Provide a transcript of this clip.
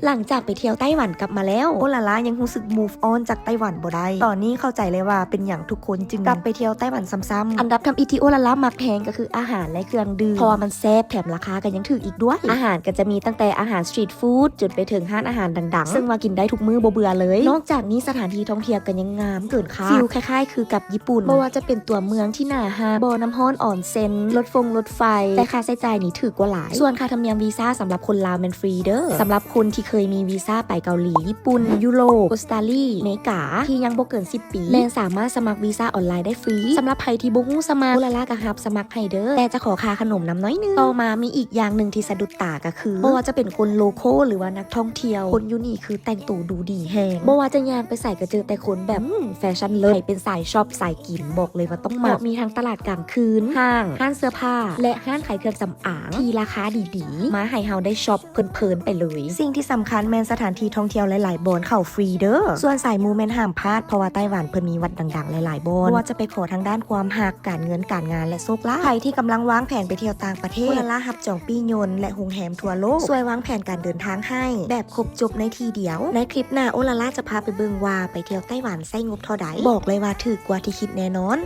ຫຼັງຈາກໄປທ່ຽວໄຕ້ຫວັນກັບມາແລ້ວ ໂອລາລາຍັງຮູ້ສຶກ move on ຈາກໄຕ້ຫວັນບໍ່ໄດ້. ຕອນນີ້ເຂົ້າໃຈແລ້ວວ່າເປັນຫຍັງທຸກຄົນຈຶ່ງກັບໄປທ່ຽວໄຕ້ຫວັນຊ້ຳໆ. ອັນດັບທຳອິດທີ່ໂອລາລາມັກແຮງກໍຄືອາຫານ ແລະ ເຄື່ອງດື່ມ ເພາະວ່າມັນແຊບ ແຖມລາຄາກໍຍັງຖືກອີກດ້ວຍ. ອາຫານກໍຈະມີຕັ້ງແຕ່ອາຫານ street food ຈົນໄປເຖິງຮ້ານອາຫານດັງໆ ເຊິ່ງວ່າກິນໄດ້ທຸກມື້ບໍ່ເບື່ອເລີຍ. ນອກຈາກນີ້ສະຖານທີ່ທ່ອງທ່ຽວກໍຍັງງາມເກີນຄາດ ຟີລຄ້າຍໆຄືກັບຍີ່ປຸ່ນ ບໍ່ວ່າຈະເປັນຕົວເມືອງທີ່ໜ້າຮັກ, ບໍ່ນ້ຳຮ້ອນອອນເຊັນ, ລົດຟົງລົດໄຟ ແຕ່ຄ່າໃຊ້ຈ່າຍນີ້ຖືກກວ່າຫຼາຍ. ສ່ວນຄ່າທຳນຽມວີຊາສຳລັບຄົນລາວແມ່ນຟຣີເດີ້. ສຳລັບຄົນທີ່ເຄີຍມີວີຊາໄປເກົາຫຼີ, ຍີ່ປຸ່ນ, ຢູໂຣບ, ອົດສະຕາລີ, ເມກາ ທີ່ຍັງບໍ່ເກີນສິບປີ ແມ່ນສາມາດສະໝັກວີຊາອອນລາຍໄດ້ຟຣີ. ສຳລັບໃຜທີ່ບໍ່ຮູ້ສະໝັກ ໂອລາລາກໍຮັບສະໝັກໃຫ້ເດີ້ ແຕ່ຈະຂໍຄ່າຂະໜົມນຳໜ້ອຍໜຶ່ງ. ຕໍ່ມາມີອີກຢ່າງໜຶ່ງທີ່ສະດຸດຕາກໍຄື ບໍ່ວ່າຈະເປັນຄົນໂລໂຄ ຫຼືວ່ານັກທ່ອງທ່ຽວ ຄົນຢູ່ນີ້ຄືແຕ່ງໂຕດູດີແຮງ. ບໍ່ວ່າຈະຍ່າງໄປໃສກໍເຈີແຕ່ຄົນແບບ ອືມ ແຟຊັ່ນເລີດ. ໃຜເປັນສາຍຊັອບສາຍກິນ ບອກເລີຍວ່າຕ້ອງມັກ ເພາະມີທັງຕະຫຼາດກາງຄືນ, ຫ້າງ, ຮ້ານເສື້ອຜ້າ ແລະ ຮ້ານຂາຍເຄື່ອງສຳອາງທີ່ລາຄາດີໆ ມາໃຫ້ເຮົາໄດ້ຊັອບເພີນໆໄປເລີຍ. ສິ່ງທີ່ສຳຄັນແມ່ນສະຖານທີ່ທ່ອງທ່ຽວຫຼາຍໆບ່ອນເຂົ້າຟຣີເດີ້. ສ່ວນສາຍມູແມ່ນຫ້າມພາດ ເພາະວ່າໄຕ້ຫວັນເພິ່ນມີວັດດັງໆຫຼາຍໆບ່ອນ ບໍ່ວ່າຈະໄປຂໍທາງດ້ານຄວາມຮັກ, ການເງິນການງານ ແລະ ໂຊກລາບ. ໃຜທີ່ກຳລັງວາງແຜນໄປທ່ຽວຕ່າງປະເທດ ໂອລາລາຮັບຈອງປີ້ຍົນ ແລະ ໂຮງແຮມທົ່ວໂລກ ຊ່ວຍວາງແຜນການເດີນທາງໃຫ້ແບບຄົບຈົບໃນທີ່ດຽວ. ໃນຄລິບໜ້າ ໂອລາລາຈະພາໄປເບິ່ງວ່າໄປທ່ຽວໄຕ້ຫວັນໃຊ້ງົບເທົ່າໃດ. ບອກເລີຍວ່າຖືກກວ່າທີ່ຄິດແນ່ນອນ.